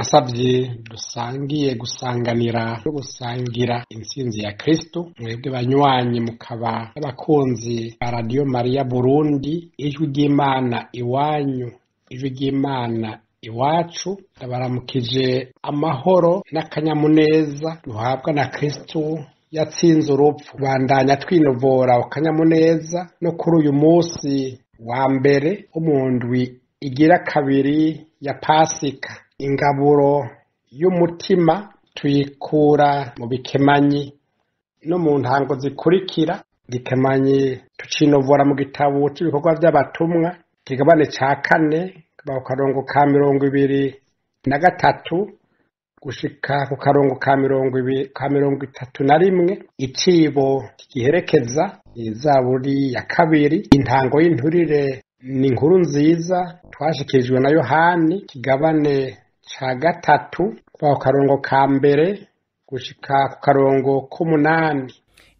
Basavye dusangiye gusanganira no gusangira intsinzi ya Kristo, mwebwe banywanyi mukaba abakunzi ba Radio Maria Burundi, ijwi ry'Imana iwanyu, ijwi ry'Imana iwacu, ndabaramukije amahoro n'akanyamuneza duhabwa na Kristo yatsinze urupfu. Bandanya twinovora akanyamuneza no kuri uyu munsi wa mbere wo mu ndwi igira kabiri ya Pasika. Ingaburo y'umutima tuyikura mu bikemanyi no mu ntango zikurikira. Igikemanyi tucinovora mu gitabo c'ibikorwa vy'abatumwa, kigabane ca 4 kuva ku karongo ka 23 gushika ku karongo ka 31. Icibo kigiherekeza izaburi ya 2. Intango y'inturire ni inkuru nziza twashikirijwe na Yohani, kigabane ca 3 kuva ku karongo ka 1 gushika ku karongo k'8.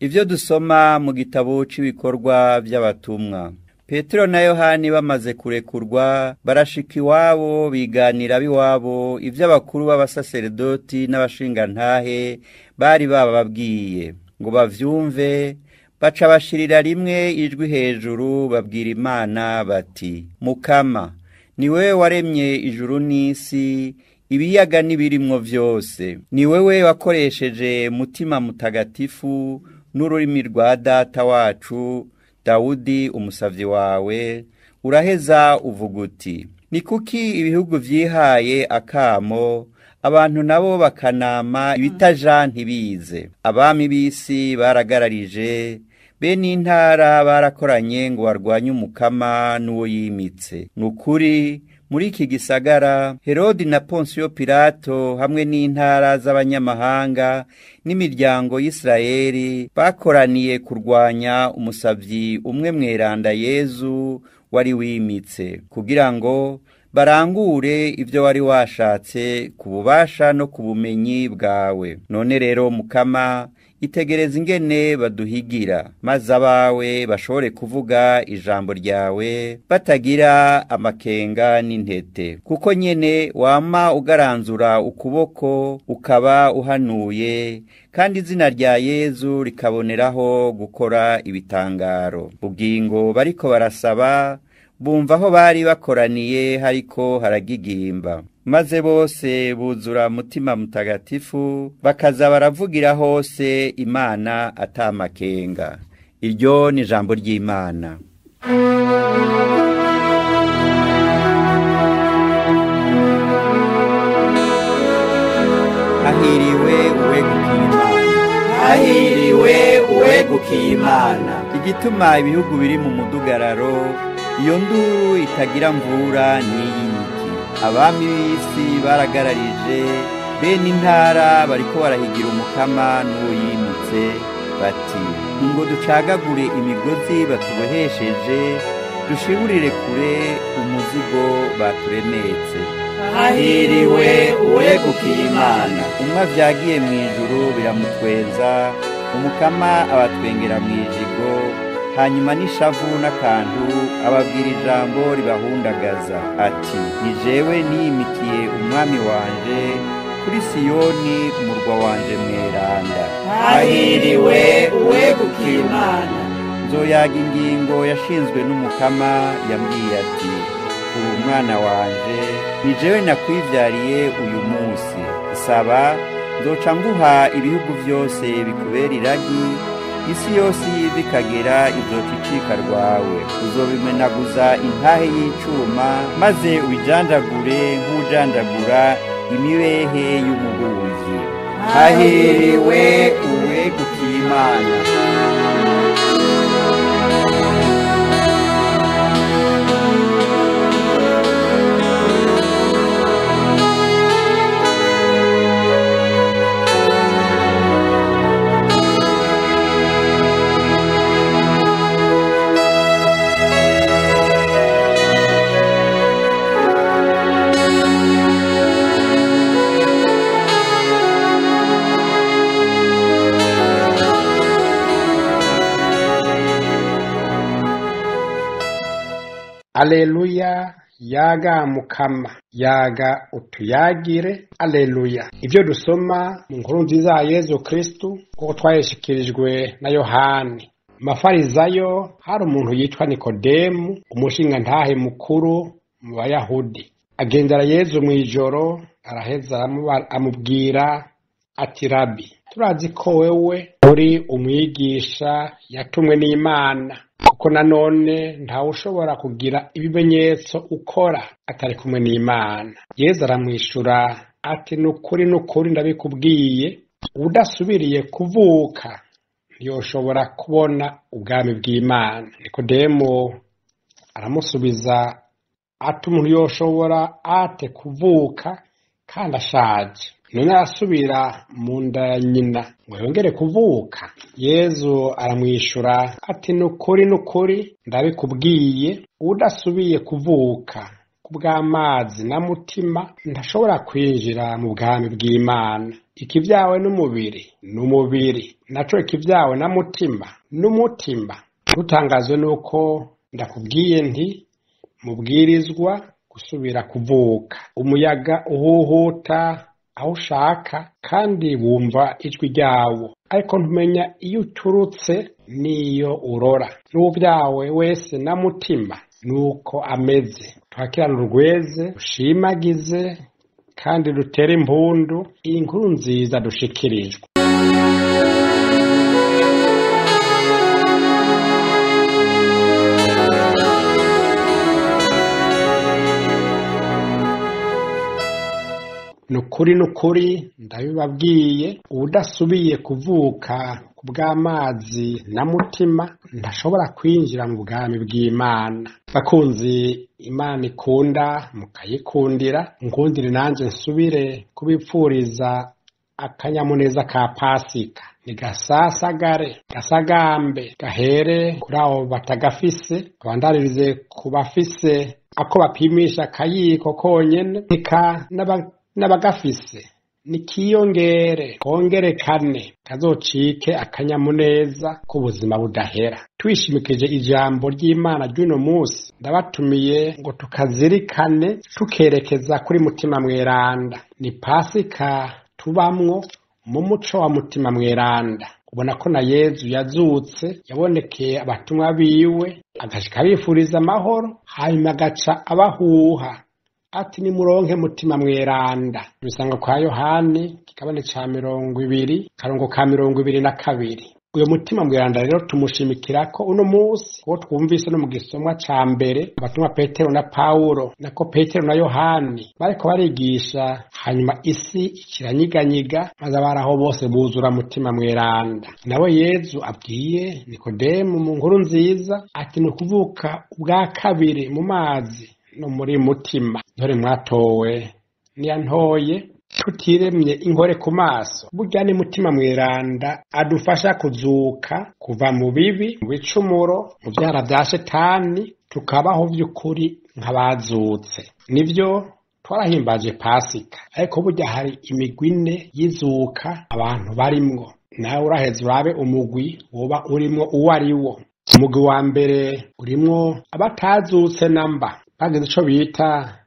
Ivyo dusoma mu gitabo c'ibikorwa vy'abatumwa. Petero na Yohani bamaze kurekurwa barashika iwabo, biganira biwabo ivy'abakuru b'abasaseredoti n'abashingantahe bari bababwiye ngo bavyumve. Baca bashirira rimwe ijwi hejuru babwira Imana bati: Mukama, ni wewe waremye ijuru n'isi, ibiyaga n'ibirimwo vyose, ni wewe wakoresheje Mutima Mutagatifu n'ururimi rwa data wacu Dawudi umusavyi wawe, uraheza uvuga uti: ni kuki ibihugu vyihaye akamo, abantu nabo bakanama ibitaja ntibize? Abami b'isi baragararije, bene intara barakoranye ngo barwanye Umukama n'uwo yimitse. Nukuri muri iki gisagara Herodi na Ponsiyo Pilato hamwe n'intara z'abanyamahanga n'imiryango y'Isirayeli bakoraniye kurwanya umusavyi umwe mweranda Yezu wari wimitse, kugira ngo barangure ivyo wari washatse ku bubasha no ku bumenyi bwawe. None rero Mukama, itegereza ingene baduhigira, maze abawe bashobore kuvuga ijambo ryawe batagira amakenga n'intete, kuko nyene wama ugaranzura ukuboko ukaba uhanuye, kandi izina rya Yezu rikaboneraho gukora ibitangaro. Bugingo bariko barasaba, bumva aho bari bakoraniye hariko haragigimba, maze bose buzura Mutima Mutagatifu, bakaza baravugira hose Imana atamakenga. Iryo ni ijambo ry'Imana. Ahiriwe uwegukiye Imana. Ahiriwe uwegukiye Imana. Igituma ibihugu biri mu mudugararo, iyo nduru itagira mvura niyiki. Abami b'isi baragararije, bene intara bariko barahigira Umukama n'uwo yimitse, bati: ngo ducagagure imigozi batubohesheje, dushiburire kure umuzigo baturemetse. Ahiriwe uwegukiye Imana. Umwe avyagiye mw'ijuru biramutwenza, Umukama abatwengera mw'ijigo, hanyuma n'ishavu n'akantu ababwira ijambo ribahundagaza ati: ni jewe niyimikiye umwami wanje kuri Siyoni, umurwa wanje mweranda. Ahiriwe uwegukiye Imana. Nzoyaga ingingo yashinzwe n'Umukama, yambwiye ati: uri umwana wanje, ni jewe nakwivyariye uyu munsi. Saba nzoca nguha ibihugu vyose bikubera iragi, isi yose bikagera izocicika rwawe. Uzobimenaguza intahe y'icuma, maze ubijanjagure nk'ujanjagura imibehe y'umubumvyi. Ahiriwe uwegukiye Imana. Alleluia, Yaga Mukama, yaga utuyagire, aleluya. Ivyo dusoma mu nkuru nziza ya Yezu Kristu kuko twayishikirijwe na Yohani. Mafarizayo hari umuntu yitwa Nikodemu, umushingantahe mukuru mu Bayahudi. Agendera Yezu mw'ijoro, araheza amubwira ati: Rabi, turazi ko wewe uri umwigisha yatumwe n'Imana, kuko nanone ntawushobora kugira ibimenyetso ukora atari kumwe n'Imana. Yezu aramwishura ati: nukuri nukuri ndabikubwiye, udasubiriye kuvuka ntiyoshobora kubona ubwami bw'Imana. Nikodemu aramusubiza ati: umuntu yoshobora ate kuvuka kandi ashaje? None arasubira mu nda ya nyina ngo yongere kuvuka? Yezu aramwishura ati: nukuri nukuri ndabikubwiye, udasubiye kuvuka kubw'amazi na mutima ntashobora kwinjira mu bwami bw'Imana. Ikivyawe n'umubiri n'umubiri, naco ikivyawe na mutima n'umutima. Ntutangazwe nuko ndakubwiye nti mubwirizwa gusubira kuvuka. Umuyaga uhuhuta aho ushaka kandi wumva ijwi ryawo, ariko ntumenya iyo uturutse n'iyo urora. N'uwuvyawe wese na mutima nuko ameze. Twakirane urweze, dushimagize kandi dutere impundu iyi nkuru nziza dushikirijwe. Nukuri nukuri ndabibabwiye, uwudasubiye kuvuka kubw'amazi na mutima ntashobora kwinjira mu bwami bw'Imana. Bakunzi Imana ikunda mukayikundira, nkundire nanje nsubire kubipfuriza akanyamuneza ka Pasika. Nigasasagare, gasagambe, gahere kuri abo batagafise, abandaririze ku bafise ako bapimisha akayiko konyene, eka n'abagafise nikiyongere kongerekane, kazocike akanyamuneza k'ubuzima budahera. Twishimikije ijambo ry'Imana ry'uno musi, ndabatumiye ngo tukazirikane tukerekeza kuri Mutima Mweranda. Ni Pasika tubamwo mu muco wa Mutima Mweranda. Ubona ko na Yezu yazutse, yabonekeye abatumwa biwe, agashika abifuriza amahoro, hanyuma agaca abahuha ati: nimuronke Mutima Mweranda. Tubisanga kwa Yohani kigabane ca 20 karongo ka 22. Uyo Mutima Mweranda rero tumushimikirako uno musi, kuko twumvise no mu gisomwa ca mbere abatumwa Petero na Paulo, nako Petero na Yohani bariko barigisha, hanyuma isi ikiranyiganyiga, maze abaraho bose buzura Mutima Mweranda. Nawe Yezu abwiye Nikodemu mu nkuru nziza ati: ni ukuvuka ubwa kabiri mu mazi no muri mutima. Ntore mwatowe niyantoye, tutiremye inkore ku maso. Burya ni Mutima Mweranda adufasha kuzuka kuva mu bibi, mu bicumuro, mu vyara vya shetani, tukabaho vy'ukuri nk'abazutse. Nivyo twarahimbaje Pasika, ariko burya hari imigwi ine y'izuka abantu barimwo. Nawe uraheza urabe umugwi woba urimwo uwo ari wo. Umugwi wa mbere urimwo abatazutse namba, bagize ico bita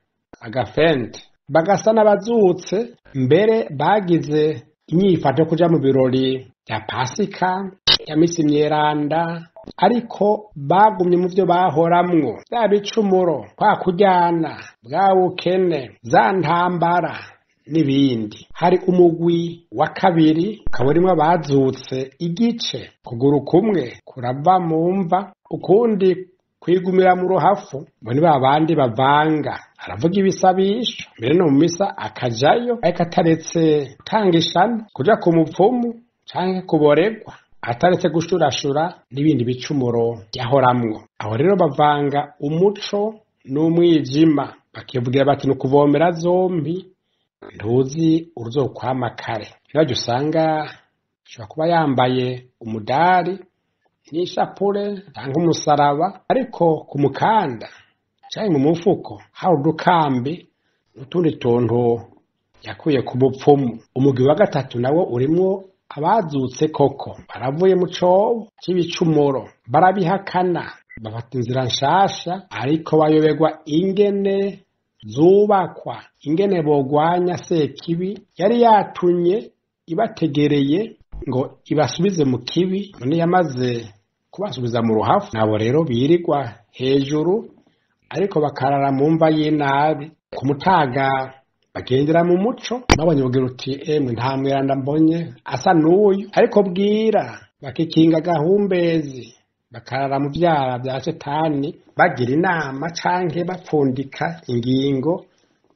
agafente, bagasa n'abazutse, mbere bagize inyifato yo kuja mu birori vya Pasika, ya misi myeranda, ariko bagumye mu vyo bahoramwo, vya bicumuro, kwa kuryana, bwa bukene, za ntambara n'ibindi. Hari umugwi wa kabiri ukaba urimwo abazutse igice, kuguru kumwe kurava mu mva, ukundi kwigumira mu ruhafu. Bo ni babandi bavanga, aravuga ibisabisho mbere no mu misa akajayo, ariko ataretse gutanga ishano, kuja ku mupfumu canke kuboregwa, ataretse gushurashura n'ibindi bicumuro yahoramwo. Aho rero bavanga umuco n'umwijima, bakivugira bati: nukuvomera zombi, ntuzi uruzokwama kare. Nibaje usanga ashobora kuba yambaye umudari n'ishapure canke umusaraba, ariko ku mukanda canke mu mufuko hari udukambi n'utundi tuntu yakuye ku mupfumu. Umugwi wa gatatu nawo urimwo abazutse koko, baravuye mu cobo c'ibicumuro, barabihakana, Bafata inzira nshasha, ariko bayoberwa ingene zubakwa, ingene bogwanya Sekibi yari yatunye ibategereye ngo ibasubize mu kibi. None yamaze kubasubiza mu ruhafu. Nabo rero birirwa hejuru ariko bakarara mu mva y'inabi. Ku mutaga bagendera mu muco, babonye bugira uti emwe nta mweranda mbonye asa n'uyu, ariko bwira bakikinga gahumbezi, bakarara mu vyara vya Shetani, bagira inama canke bapfundika ingingo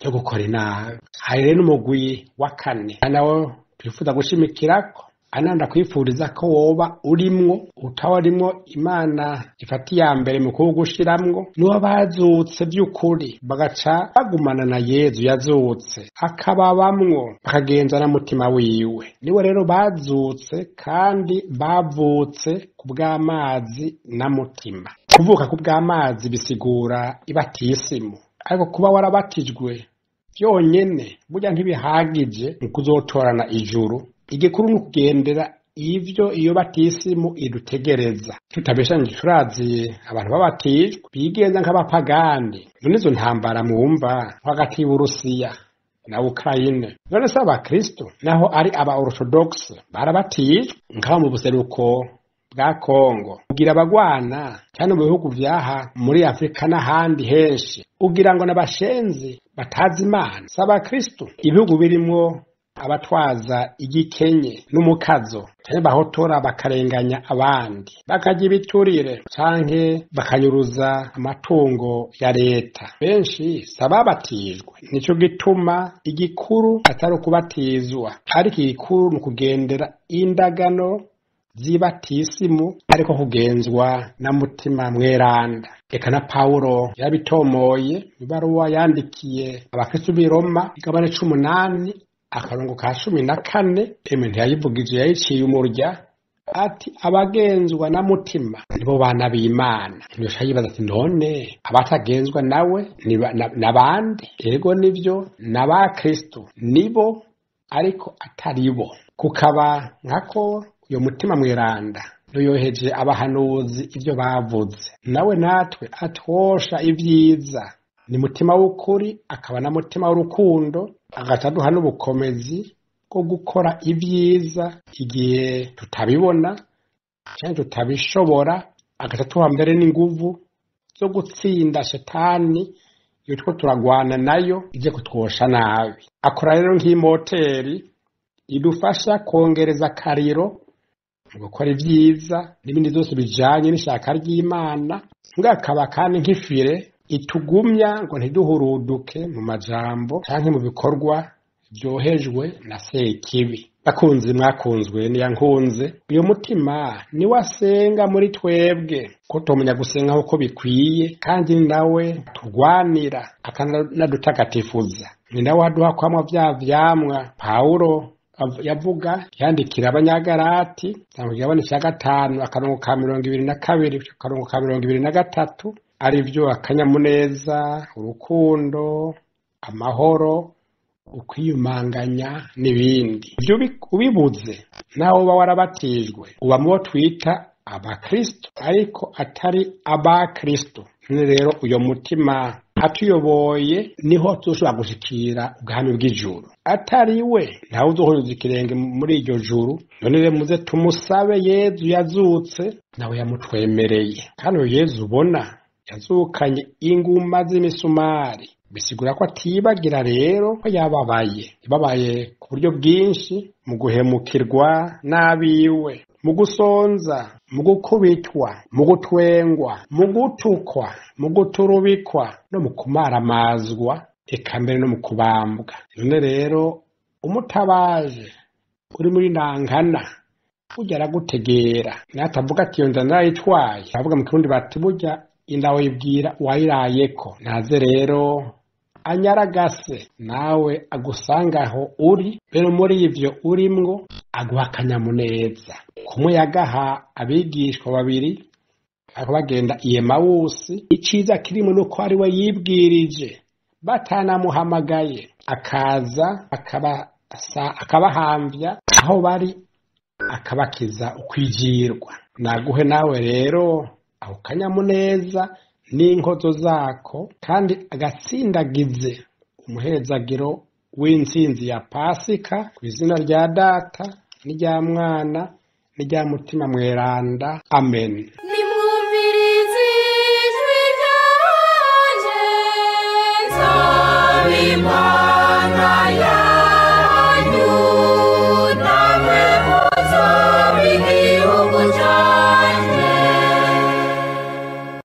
yo gukora inabi. Hari rero n'umugwi wa kane nawo twifuza gushimikirako, ananda kwifuriza ko woba urimwo utawarimwo, Imana ifata iya mbere mu kuwugushiramwo, niwo bazutse vy'ukuri bagaca bagumana na Yezu yazutse, akababamwo, bakagenza na mutima wiwe. Niwe rero bazutse kandi bavutse ku bw'amazi na mutima. Kuvuka ku bw'amazi bisigura ibatisimu, ariko kuba warabatijwe vyonyene burya ntibihagije mu kuzotorana ijuru. Igikuru ni ukugendera ivyo iyo batisimu idutegereza. Tutabeshanye, turazi abantu babatijwe bigenza nk'abapagani. None izo ntambara mwumva hagati y'Uburusiya na Ukraine, none se abakristo naho ari aba orthodoxe barabatijwe? Nk'abo mu buseruko bwa Kongo ugira abagwana cyane, mu bihugu vyaha muri Afrika n'ahandi henshi ugira ngo n'abashenzi batazi Imana, si abakristo. Ibihugu birimwo abatwaza igikenye n'umukazo, canke bahotora bakarenganya abandi, bakarya ibiturire canke bakanyuruza amatungo ya leta, benshi si ababatijwe. Nico gituma igikuru atari ukubatizwa, ariko igikuru ni ukugendera indagano z'ibatisimu, ariko kugenzwa na mutima mweranda. Eka na Pawulo yarabitomoye ibaruwa yandikiye abakristo b'i Roma, igabane c'umunani akarongo ka 14. Emwe ntiyayivugije, yayiciye umurya, ati abagenzwa na mutima nibo bana b'Imana. Ntiyosha yibaza ati none abatagenzwa nawe nabande? Ego nivyo, n'abakristo nibo, ariko ataribo. Kukaba nkako uyo mutima mweranda yoheje abahanuzi ivyo bavuze, nawe natwe atwosha ivyiza. Ni mutima w'ukuri, akaba na mutima w'urukundo, agaca aduha n'ubukomezi bwo gukora ivyiza igihe tutabibona canke tutabishobora, agaca atuha mbere n'inguvu zo gutsinda Shetani iyo turiko turagwana nayo ije kutwosha nabi. Akora rero nk'imoteri idufasha kongereza akariro mu gukora ivyiza n'ibindi vyose bijanye n'ishaka ry'Imana, ngakaba kandi nk'ifire itugumya ngo ntiduhuruduke mu majambo canke mu bikorwa vyohejwe na Sekibi. Bakunzi mwakunzwe niyankunze, uyo mutima niwe asenga muri twebwe, ko tumenya gusenga uko bikwiye, kandi ni nawe turwanira akanadutagatifuza, ni nawe aduha kwamwa vya vyamwa Pawulo yavuga yandikira Abanyagalati, igabane ca 5 akarongo ka 22 akarongo ka 23, arivyo akanyamuneza, urukundo, amahoro, ukwiyumanganya n'ibindi. Ivyo ubibuze naho uba warabatijwe, uba mubo twita abakristo ariko atari abakristo. None rero uyo mutima atuyoboye niho tuzoshobora gushikira ubwami bw'ijuru. Atari we ntawe uzohonyuza ikirenge muri iryo juru. None rero muze tumusabe Yezu yazutse, nawe yamutwemereye. Kandi uyo Yezu ubona yazukanye inguma z'imisumari, bisigura ko atibagira rero ko yababaye. Yababaye ku buryo bwinshi, mu guhemukirwa n'abiwe, mu gusonza, mu gukubitwa, mu gutwengwa, mu gutukwa, mu guturubikwa no mu kumaramazwa, eka mbere no mu kubambwa. None rero umutabaje uri muri nankana burya aragutegera, natavuga ati iyo nda narayitwaye, avuga mu Kirundi bati burya inda wibwira uwayirayeko. Naze rero anyaragase nawe agusangaho uri, rero muri ivyo urimwo aguha akanyamuneza. Kumwe yagaha abigishwa babiri ariko bagenda i Emawusi, iciza kirimo nuko ari we yibwirije batanamuhamagaye, akaza akabahamvya aho bari, akabakiza ukwijirwa. Naguhe nawe rero Ako kanyamuneza n'inkozo zako, kandi agatsindagize umuhezagiro w'intsinzi ya Pasika, ku izina rya Data n'irya Mwana n'irya Mutima Mweranda. Amen. Nimwumvirize ijwi ryanje, nzaba.